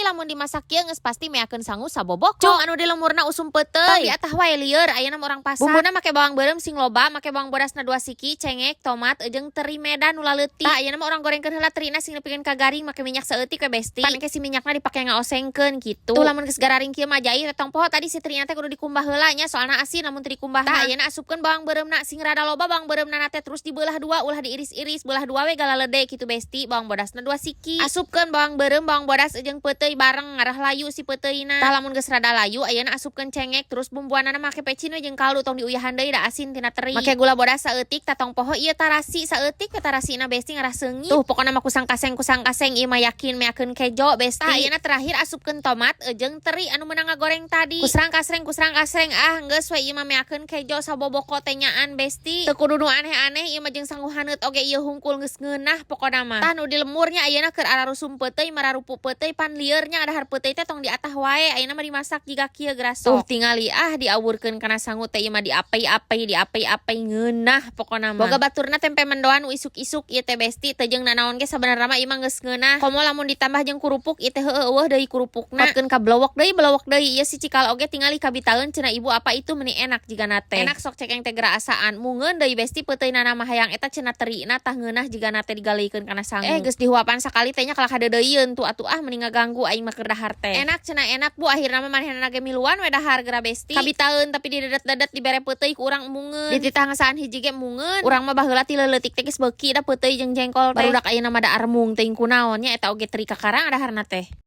Lamun dimasak kieu geus pasti meakeun sangu saboboko. Cung anu di lemurna usum peuteuy. Tong diatah wae lieur, ayeuna mah urang pasak. Bumbuna make bawang beureum sing loba, make bawang bodasna dua siki, cengek, tomat, jeung teri medan nu laleutik. Tah, ayeuna mah urang gorengkeun heula terina sing nepikeun ka garing make minyak saeutik we, Besti. Pan engke si minyakna dipake ngaosengkeun gitu. Tuh, lamun geus gararing kieu mah jair. Tong poho tadi si terina teh kudu dikumbah heula nya, soalna asin lamun teu dikumbah. Tah, ayeuna asupkeun bawang beureumna sing rada loba bawang beureumna teh, terus dibelah dua, ulah diiris-iris, belah dua we galalede gitu, Besti. Bawang bodasna dua siki. Asupkeun bawang beureum, bawang bodas jeung peuteuy bareng, ngarah layu si peuteuy-na. Tah, lamun geus rada layu, ayeuna asupkeun cengek, terus bumbuanana make pecin we jeung kaldu, tong diuyahan deui da asin tina teri. Make gula bodas saeutik. Tah, tong poho ieu tarasi saeutik we tarasina, Besti, ngarah seungit. Tuh, pokona mah kusang kaseng kusang kaseng, ieu mah yakin meakeun kejo, Besti. Tah, ayeuna terakhir asupkeun tomat jeung teri anu meunang ngagoreng tadi. Kusrang kasreng kusrang kasreng, ah geus we ieu mah meakeun kejo saboboko teh nyaan, Besti. Teu kudu nu aneh-aneh ieu mah, jeung sangu haneut oge ieu hungkul geus ngeunah pokona mah. Tah, nu di lemurnya ayeuna keur ararusum peuteuy, mararupu peuteuy, pan lieur nya dahar peuteuy teh tong diatah wae, ayeuna mah dimasak jiga kieu geura sok. Tuh, tingali ah, diawurkeun kana sangu teh ieu mah, diapei-apei diapei-apei, ngeunah pokona mah. Boga baturna tempe mendoan nu isuk-isuk ieu teh, Besti, teu jeung nanaon ge sabenerna mah ieu mah geus ngeunah. Komo lamun ditambah jeung kurupuk ieu teh, heueuh, eueuh deui kurupukna. Potkeun ka blowok deui blowok deui ieu si cikal oge tingali kabitaeun cenah ibu apa itu, meni enak jigana teh. Enak sok cekeng teh geura asaan. Mungeun deui, Besti, peuteuyna mah hayang eta cenah terina. Tah, ngeunah jigana teh digaleuykeun kana sangu. Eh, geus dihuapan sakali teh nya, kalah kadeudeuieun tuh atuh ah, meni ngaganggu aing mah keur dahar teh. Enak cenah, enak, Bu. Akhirna mah manehna ge miluan we dahar geura, Besti. Kabitaeun tapi didedet-dedet dibere peuteuy ku urang embungeun. Dititah ngasaan hiji ge embungeun. Urang mah baheula ti leuletik teh geus beuki da peuteuy jeung jengkol teh. Barudak ayeuna mah da armung teuing kunaon nya, eta oge teri kakarang daharna teh.